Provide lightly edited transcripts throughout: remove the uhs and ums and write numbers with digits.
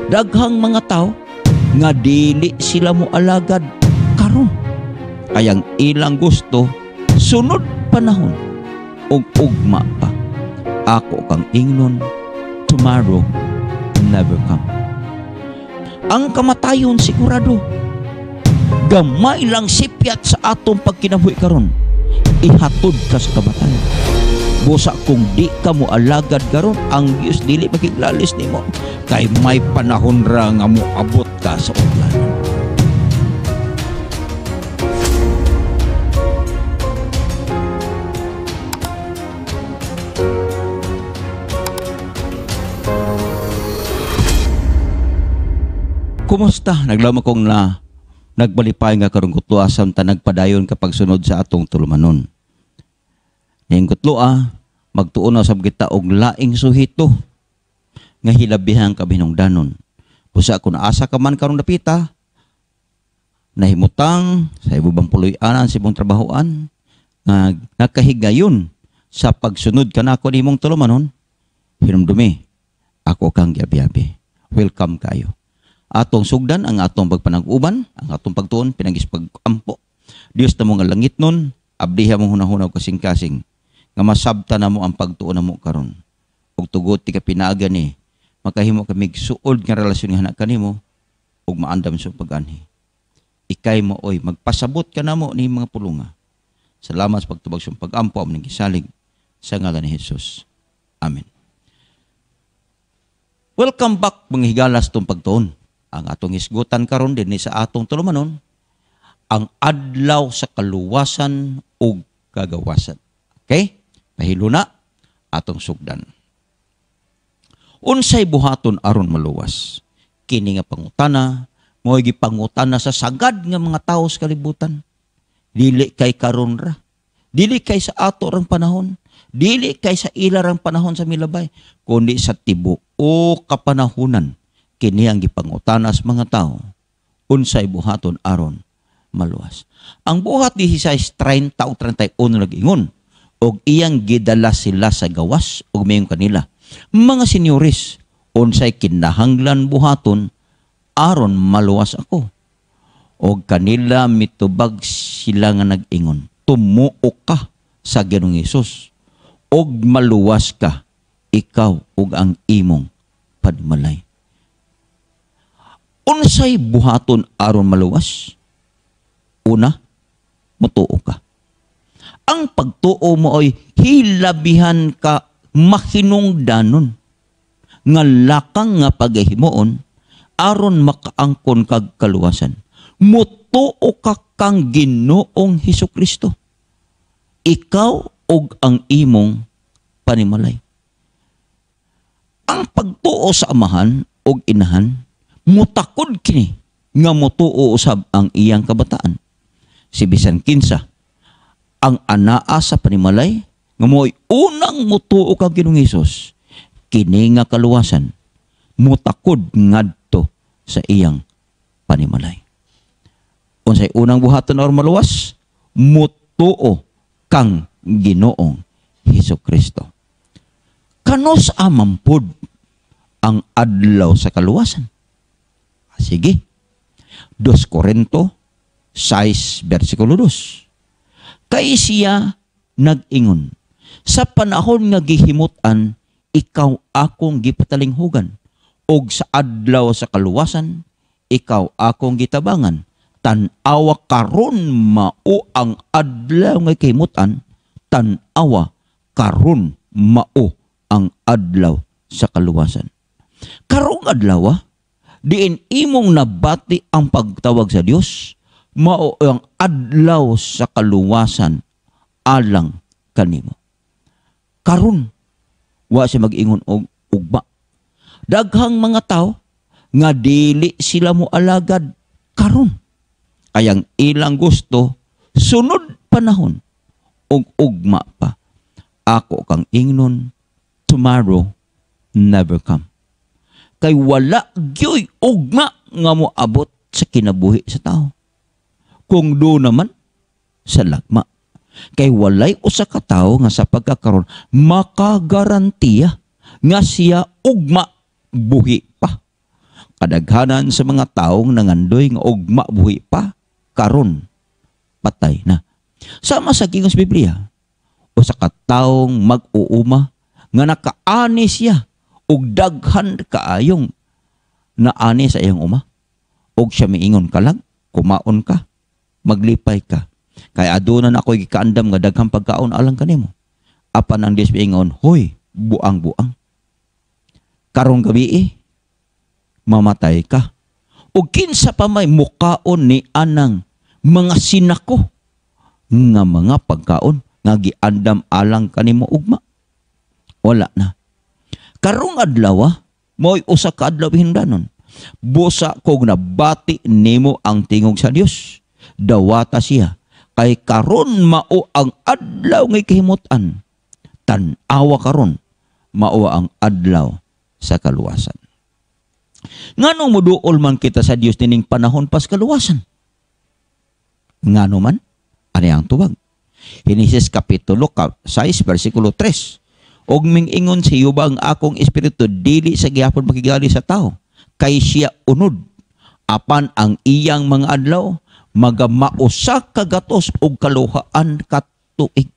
Daghang mga tao nga dili sila mo alagad karon. Kayang ilang gusto sunod panahon ug ugma pa. Ako kang ingnon, tomorrow never come. Ang kamatayon sigurado. Gamay lang sipyat sa atong pagkinabuhi karon, ihatod ka sa kamatayon. Busa kung di ka mo alagad karon, ang Dios dili makiglalis nimo kay may panahon ra nga moabot ka sa uglanan. Kumusta? Naglama kong na nagbalipay nga karong kutloa samtang nagpadayon kapag sunod sa atong tulumanon. Ning kutloa, magtuon na sab kita og laing suhito nga hilabihang kahinungdanon. Busa kung asa ka man karong dapita, nahimutang sa ibang puloy-anan sa ibang trabahoan, nga nakahigayon sa pagsunod kanako nimong tulumanon, hinumdumi, ako kang giabiabi. Welcome kayo. Atong sugdan ang atong pagpanag-uban, ang atong pagtuon, pinagis pag-ampo. Dios na mo nga langit nun, abdiha mong hunahuna og kasing-kasing, nga masabta na mo ang pagtuon na mo karon. Ug tugot ti kapinaga ni, makahimo kami suod nga relasyon nga anak kanimo, ug maandam sa pag-anhi. Ikay mo, oy, magpasabot ka na mo ni mga pulunga. Salamat sa pagtubag sa pag-ampo, aming gisalig sa ngalan ni Jesus. Amen. Welcome back mga higalas tong pagtuon. Ang atong hisgutan karon dinhi sa atong tulumanon, ang adlaw sa kaluwasan ug kagawasan. Okay? Pahiluna atong sugdan. Unsay buhaton aron maluwas? Kini nga pangutana, mo'y gipangutana sa sagad nga mga tawo sa kalibutan. Dili kay karon ra. Dili kay sa ato rang panahon. Dili kay sa ila rang panahon sa milabay, kundi sa tibuok kapanahunan. Kini ang gipangutana sa mga tao, unsay buhaton aron maluwas. Ang buhat 16:30 o 31 nag-ingon, og iyang gidala sila sa gawas og mayon kanila, mga senyores, unsay kinahanglan buhaton aron maluwas ako? Og kanila mitubag sila nga nag-ingon, tumuo ka sa Ginoong Hesus og maluwas ka, ikaw ug ang imong panimalay. Unsay buhaton aron maluwas? Una, mutuo ka. Ang pagtuo mo ay hilabihan ka mahinungdanon nga lakang nga paghimuon aron makaangkon kag kaluwasan. Mutuo ka kang Ginoong Hesukristo. Ikaw ug ang imong panimalay. Ang pagtuo sa amahan ug inahan mutakod kini nga mutuo usab ang iyang kabataan. Si bisan kinsa ang anaa sa panimalay nga mo'y unang mutuo kang Ginoong Hesus, kini nga kaluwasan mutakod ngadto sa iyang panimalay. Unsay unang buhaton aron maluwas? Mutuo kang Ginoong Hesukristo. Kanos amampod ang adlaw sa kaluwasan? Sige. 2 Korinto 6 versikulo 2. Kay siya nag-ingon, sa panahon nga gihimutan, ikaw akong gipatalinghugan, og sa adlaw sa kaluwasan, ikaw akong gitabangan. Tan-awa karon mao ang adlaw nga gihimutan, tan-awa karon mao ang adlaw sa kaluwasan. Karong adlaw, diin imong nabati ang pagtawag sa Dios, mao ang adlaw sa kaluwasan alang kanimo. Karon wa siya mag-ingon og ugma. Daghang mga tao nga dili sila mo alagad karon. Kayang ilang gusto sunod panahon og ugma pa. Ako kang ingnon, tomorrow never come. Kay wala gyoy ugma nga moabot sa kinabuhi sa tao. Kung do naman sa lagma. Kay walay usa ka tawo nga sa pagkakaron makagarantiya nga siya ugma buhi pa. Kadaghanan sa mga taong nangandoy nga ugma buhi pa, karon patay na. Sama sa giingon sa Biblia, usa ka taong mag-uuma nga nakaani siya og daghan kaayong naani sa iyang uma. Og siya miingon, "Kalag, kumaon ka, maglipay ka. Kay aduna na ako'y gikaandam nga daghang pagkaon alang kanimo." Apan ang Dios miingon, "Hoy, buang-buang. Karong gabi mamatay ka. Ug kinsa pa may mukaon ni anang mga sinako nga mga pagkaon nga giandam alang kanimo ugma?" Wala na. Karong adlaw, mo'y usa ka adlaw hinungdanon. Busa kung nabati nimo ang tingog sa Dios, dawata siya, kay karon mao ang adlaw nga kahimutan. Tan-awa, karon mao ang adlaw sa kaluwasan. Nganong muduol man kita sa Dios nining panahon pas kaluwasan? Ngano man? Ano ang tubag? Henesis kapitulo 6 versikulo 3. "Og mingingon si Jehova, ang akong espiritu dili sa gihapon makigali sa tao, kay siya unod, apan ang iyang mga adlaw magamausa 102 ka tuig."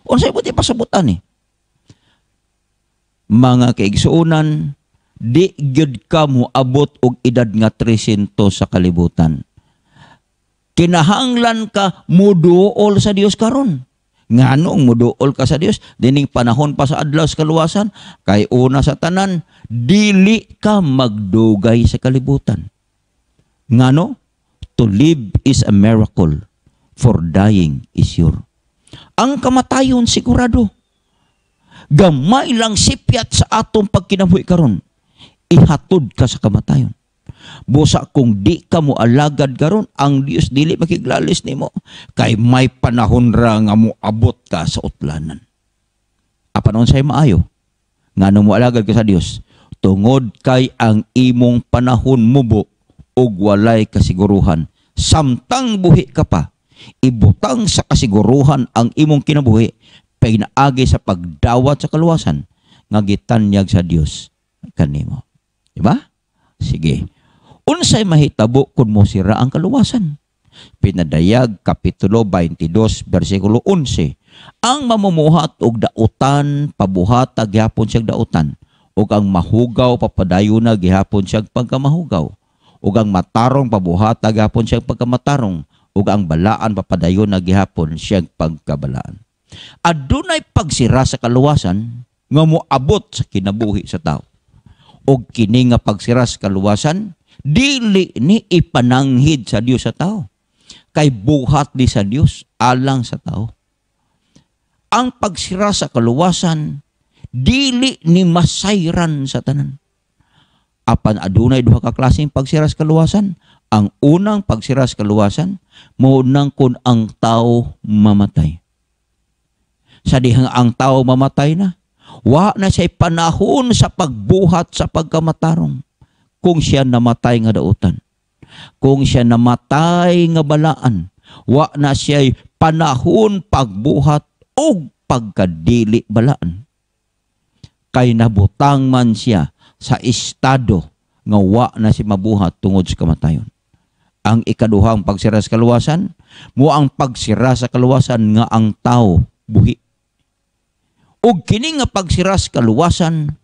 Unsay buot ipasabutan eh? Mga kaigsuonan, di gyud ka moabot og edad nga 300 sa kalibutan. Kinahanglan ka muduol sa Dios karon. Nganong muduol ka sa Dios dining panahon pa sa adlaw sa kaluwasan? Kay una sa tanan, dili ka magdugay sa kalibutan. Ngano? To live is a miracle, for dying is sure. Ang kamatayon sigurado. Gamay lang sipyat sa atong pagkinabuhi karon, ihatod ka sa kamatayon. Busa kung di ka mo alagad karon, ang Dios dili makiglalis nimo kay may panahon ra nga moabot ka sa utlanan. Apan unsay maayo? Ngano mo alagad ka sa Dios? Tungod kay ang imong panahon mubo ug walay kasiguruhan. Samtang buhi ka pa, ibutang sa kasiguruhan ang imong kinabuhi pinaagi sa pagdawat sa kaluwasan nga gitanyag sa Dios kanimo. Diba? Sige. Unsay mahitabo kung mosira ang kaluwasan? Pinadayag kapitulo 22 bersikulo 11. "Ang mamumuhat og dautan pabuhata gihapon siyang dautan, ug ang mahugaw papadayon na gihapon siyang pagkamahugaw, ug ang matarong pabuhata gihapon siyang pagkamatarong, ug ang balaan papadayon na gihapon siyang pagkabalaan." Adunay pagsira sa kaluwasan nga moabot sa kinabuhi sa tao. Og kini nga pagsira sa kaluwasan dili ni ipananghid sa Dios sa tao. Kay buhat ni sa Dios alang sa tao. Ang pagsira sa kaluwasan dili ni masayran sa tanan. Apan adunay duha ka klaseng pagsira sa kaluwasan. Ang unang pagsira sa kaluwasan mao nang kun ang tao mamatay. Sa dihang ang tao mamatay na, wa na siya'y panahon sa pagbuhat sa pagkamatarong. Kung siya namatay nga dautan, kung siya namatay nga balaan, wa na siya'y panahon pagbuhat og pagkadili balaan. Kay nabutang man siya sa estado nga wa na siya mabuhat tungod sa kamatayon. Ang ikaduhang pagsira sa kaluwasan, mo ang pagsira sa kaluwasan nga ang tao buhi. Ug kini nga pagsira sa kaluwasan,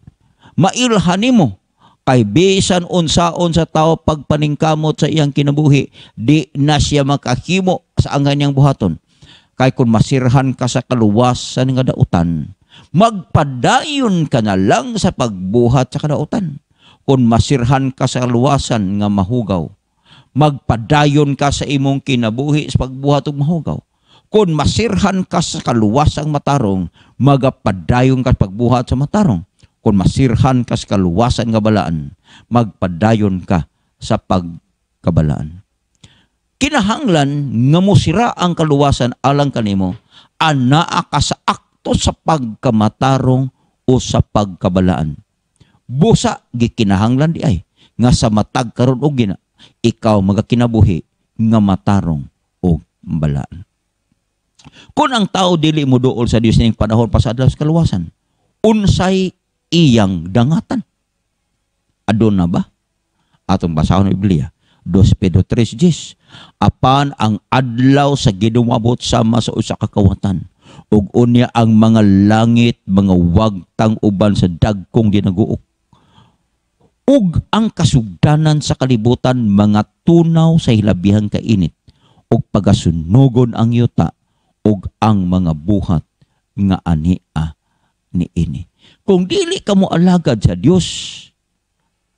mailhan nimo kay bisan unsaon sa tao pagpaningkamot sa iyang kinabuhi, di na siya makahimo sa ang niyang buhaton. Kay kung masirhan ka sa kaluwasan nga dautan, magpadayon ka na lang sa pagbuhat sa kadautan. Kung masirhan ka sa kaluwasan nga mahugaw, magpadayon ka sa imong kinabuhi sa pagbuhat og mahugaw. Kung masirhan ka sa kaluwasang matarong, magapadayon ka sa pagbuhat sa matarong. Kung masirhan ka sa kaluwasan nga balaan, magpadayon ka sa pagkabalaan. Kinahanglan nga mosira ang kaluwasan alang kanimo, anaa ka sa akto sa pagkamatarong o sa pagkabalaan. Busa gikinahanglan di ay nga sa matag karon og gina, ikaw magakinabuhi nga matarong o balaan. Kung ang tao dili mo duol sa Dios ning panahon pa sa adlaw sa kaluwasan, unsay iyang dangatan? Aduna ba? Atong basahon ang Biblia. 2 Pedro 3:10. Apan ang adlaw sa Ginoo moabot sama sa usa ka kawatan, ug unya ang mga langit mga wagtang uban sa dagkong dinaguok, ug ang kasugdanan sa kalibutan mga tunaw sa hilabihang kainit, ug pagasunogon ang yuta ug ang mga buhat nga ania niini. Kung dili ka mo alagad sa Dios,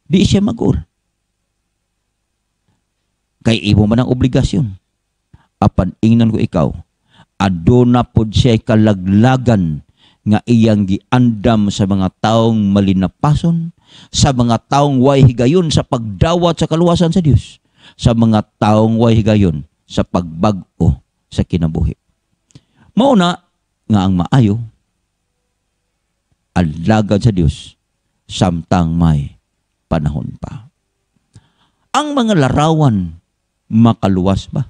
di siya mag-ul. Kay imo man ang obligasyon. Apan ingnon ko ikaw, aduna pod siya kalaglagan nga iyang giandam sa mga taong malinapason, sa mga taong way higayon sa pagdawat sa kaluwasan sa Dios, sa mga taong way higayon sa pagbag-o sa kinabuhi. Mao na nga ang maayo, alagad sa Dios samtang may panahon pa. Ang mga larawan makaluwas ba?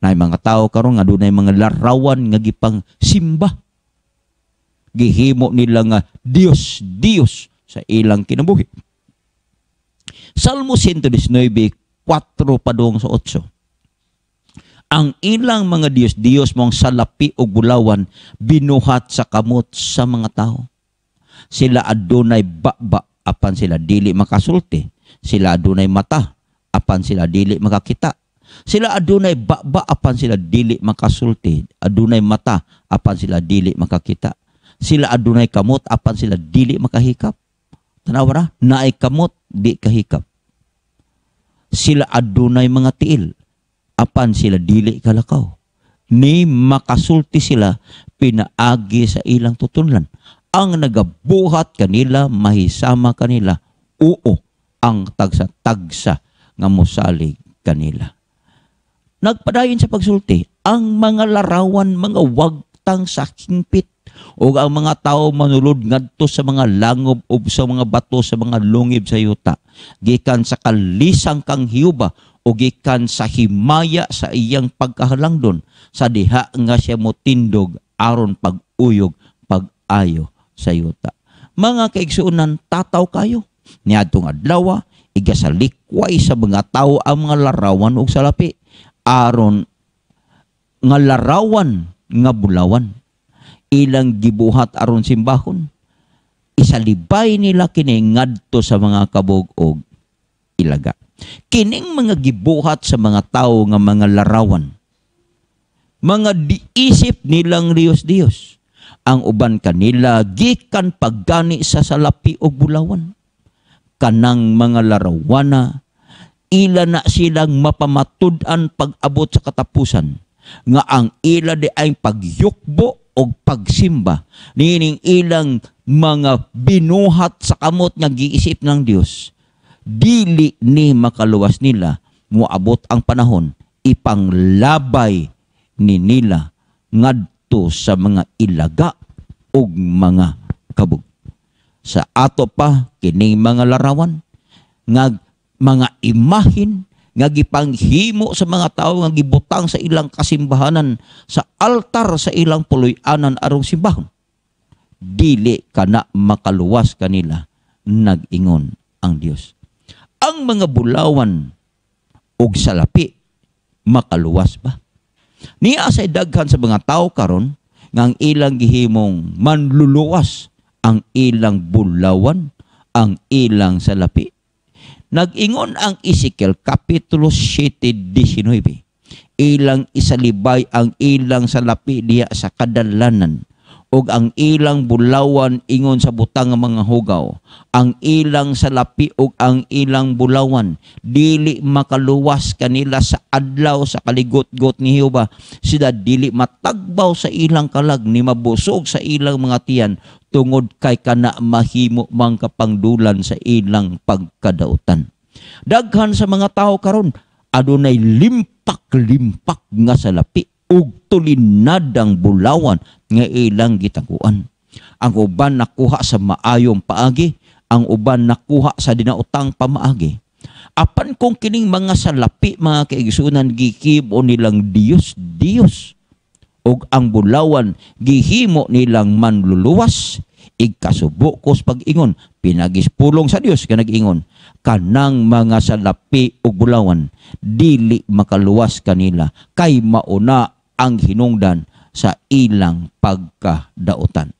Nay mga tao karon nga dunay mga larawan nga gipang simba. Gihimo nila nga Dios, Dios sa ilang kinabuhi. Salmo 119, 4 padung sa 8. Ang ilang mga Dios, Dios mong salapi o bulawan, binuhat sa kamot sa mga tao. Sila adunay baba, apan sila dili makasulti. Sila adunay mata, apan sila dili makakita. Sila adunay baba, apan sila dili makasulti. Adunay mata, apan sila dili makakita. Sila adunay kamot, apan sila dili makahikap. Tanawa ra, naay kamot, di kahikap. Sila adunay mga tiil, apan sila dili kalakaw. Ni makasulti sila pinaagi sa ilang tutunlan. Ang nagabuhat kanila, mahisama kanila, oo ang tagsa-tagsa nga mosalig kanila. Nagpadayon sa pagsulti, ang mga larawan, mga wagtang sa hingpit, o ang mga tao manulod ngadto sa mga langob o sa mga bato sa mga lungib sa yuta, gikan sa kalisang kang Hiuba o gikan sa himaya sa iyang pagkahalangdon, sa diha nga siya motindog aron pag-uyog pag-ayo sa yuta. Mga kaigsuonan, tataw kayo niadtong adlaw igasalikway sa mga tao ang mga larawan ug salapi, aron nga larawan nga bulawan ilang gibuhat aron simbahon. Isalibay nila kini ngadto sa mga kabog-og ilaga. Kining mga gibuhat sa mga tao nga mga larawan, mga diisip nilang Diyos-Diyos, ang uban kanila gikan paggani sa salapi og bulawan. Kanang mga larawana, ila na silang mapamatud-an pag-abot sa katapusan, nga ang ila di ay pagyukbo og pagsimba nining ilang mga binuhat sa kamot nga giisip ng Dios, dili ni makaluwas nila. Moabot ang panahon ipanglabay ni nila ngadto sa mga ilaga ug mga kabug. Sa ato pa kining mga larawan nga mga imahin nga gipanghimo sa mga tawo nga gibutang sa ilang kasimbahanan, sa altar sa ilang puloy-anan arong simbahon, dili kana makaluwas kanila, nag-ingon ang Dios. Ang mga bulawan og salapi makaluwas ba? Niya sa daghan sa mga tao karon nga ang ilang gihimong manluluwas ang ilang bulawan, ang ilang salapi. Nag-ingon ang Ezekiel Kapitulo 7:19. Ilang isalibay ang ilang salapi diha sa kadalanan, ug ang ilang bulawan ingon sa butang nga mga hugaw. Ang ilang salapi ug ang ilang bulawan dili makaluwas kanila sa adlaw sa kaligot-got ni Jehova. Sila dili matagbaw sa ilang kalag ni mabusog sa ilang mga tiyan, tungod kay kana mahimo mang kapangdulan sa ilang pagkadautan. Daghan sa mga tao karon adunay limpak-limpak nga salapi ug tulinadang bulawan nga ilang gitaguan. Ang uban nakuha sa maayong paagi, ang uban nakuha sa dinautang pamaagi. Apan kung kining mga salapi, mga kaigsunan, gihimo nilang Diyos, Diyos, ug ang bulawan gihimo nilang manluluwas, Igkasubo ko sa pag-ingon, pinagis pulong sa Dios nga nag-ingon, kanang mga salapi ug bulawan dili makaluwas kanila kay mauna ang hinungdan sa ilang pagkadautan.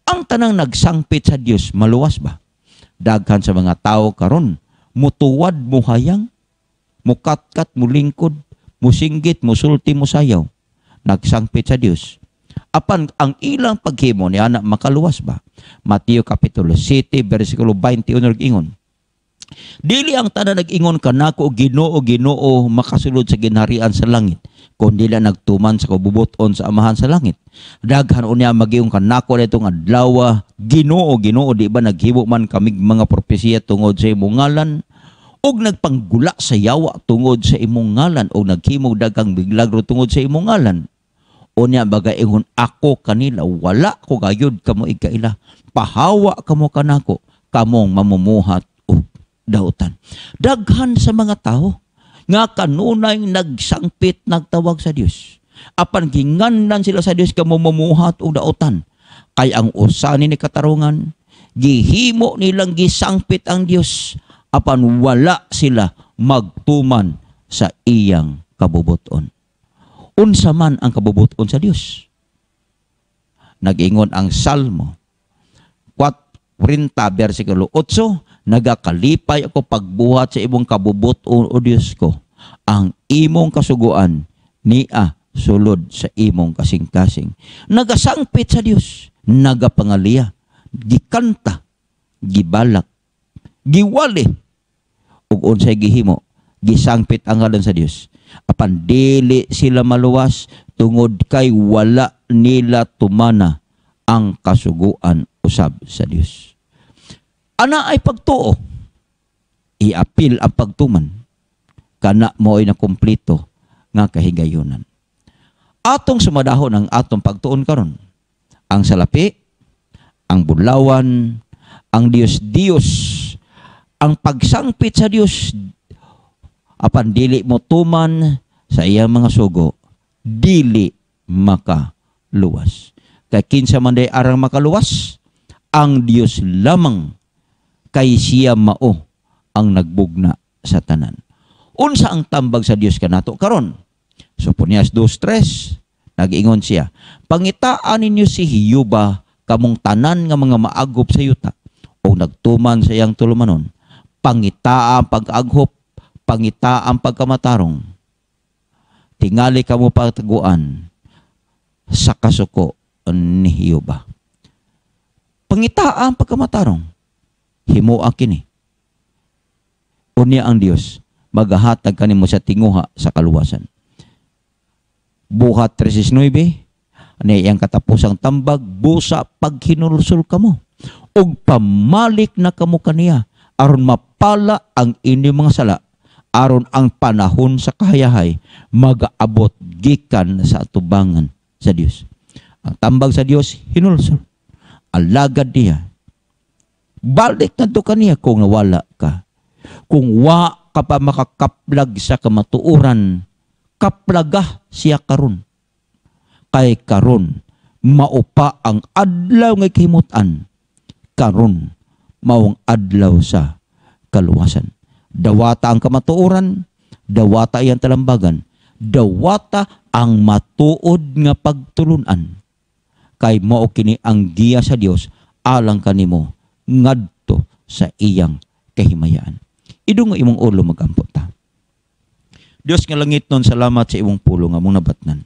Ang tanang nagsangpit sa Dios maluwas ba? Daghan sa mga tao karon mutuwad, muhayang, mukatkat, mulingkod, musinggit, musulti, musayaw, nagsangpit sa Dios. Apan ang ilang paghimo ni ana makaluwas ba? Mateo kapitulo 7 bersikulo 21 nag-ingon, "Dili ang tanan nag-ingon kanako, 'Ginoo, Ginoo,' makasulod sa ginharian sa langit, kundi lang nagtuman sa kabubuton sa Amahan sa langit. Daghan unya magiingon kanako nitong adlaw, 'Ginoo, Ginoo, di ba naghimo man kamig mga propesiya tungod sa imong ngalan, ug nagpanggula sa yawa tungod sa imong ngalan, ug naghimo daghang milagro tungod sa imong ngalan?' Unya magaingon ako kanila, 'Wala ko gayud kamo ikaila. Pahawa kamo kanako, kamong mamumuhat og dautan.'" Daghan sa mga tao nga kanunay nagsangpit, nagtawag sa Dios. Apan ginganlan sila sa Dios kamo mamumuhat og dautan. Kay ang usa ni katarungan, gihimo nilang gisangpit ang Dios apan wala sila magtuman sa iyang kabubuton. Unsa man ang kabubuton sa Dios? Nag-ingon ang Salmo 40 versikulo 8, "Nagakalipay ako pagbuhat sa imong kabubuton, o Dios ko. Ang imong kasuguan nia sulod sa imong kasing-kasing." Nagasangpit sa Dios, nagapangaliya, gikanta, gibalak, giwali, ug unsay gihimo, gisangpit ang ngalan sa Dios. Apan dili sila maluwas tungod kay wala nila tumana ang kasuguan usab sa Dios. Ana ay pagtuo. Iapil ang pagtuman. Kana mo ay nakumplito nga kahigayunan. Atong sumadahon ang atong pagtuon karon. Ang salapi, ang bulawan, ang Dios Dios, ang pagsangpit sa Dios apan dili mo tuman sa iyang mga sugo, dili makaluwas. Kay kinsa man day arang makaluwas? Ang Dios lamang, kay siya mao ang nagbugna sa tanan. Unsa ang tambag sa Dios kanato karon? Soponias 2:3, nag-ingon siya, "Pangitaan ninyo si Hiyuba kamong tanan nga mga maagop sa yuta o nagtuman sa iyang tulumanon. Pangitaa ang pag-aghop, pangita ang pagkamatarong. Tingali kamo pagtaguan sa kasuko ni Hiyuba." Pangita ang pagkamatarong. Himoa kini. Unya ang Dios magahatag kanimo sa tinguha sa kaluwasan. Buhat 3:9, ani iyang katapusang tambag, "Busa paghinulsol kamo ug pamalik na kamo kaniya aron mapala ang inyong mga sala, aron ang panahon sa kahayahay magaabot gikan sa atubangan sa Dios." Ang tambag sa Dios, hinulsol. Alagad niya. Balik na to kaniya kung nawala ka. Kung wa ka pa makakaplag sa kamatuoran, kaplaga siya karon. Kay karon maupa ang adlaw nga kimutan, karon mao ang adlaw sa kaluwasan. Dawata ang kamatuoran, dawata iyang talambagan, dawata ang matuod nga pagtulunan. Kay mao kini ang giya sa Dios alang kanimo ngadto sa iyang kahimayaan. Idungo imong ulo, magampo ta. Dios nga langit nun, salamat sa imong pulong nga among nabatnan.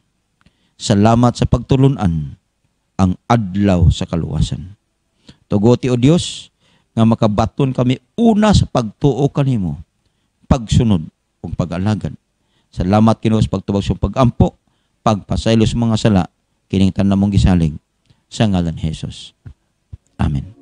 Salamat sa pagtulunan ang adlaw sa kaluwasan. Tugoti, o Dios, nga makabaton kami una sa pagtuo kanimo, pagsunod ug pag-alagad. Salamat, Ginoo, sa pagtubag sa pag-ampo, pagpasaylo sa mga sala, kining tanan mong gisalig sa ngalan ni Jesus. Amen.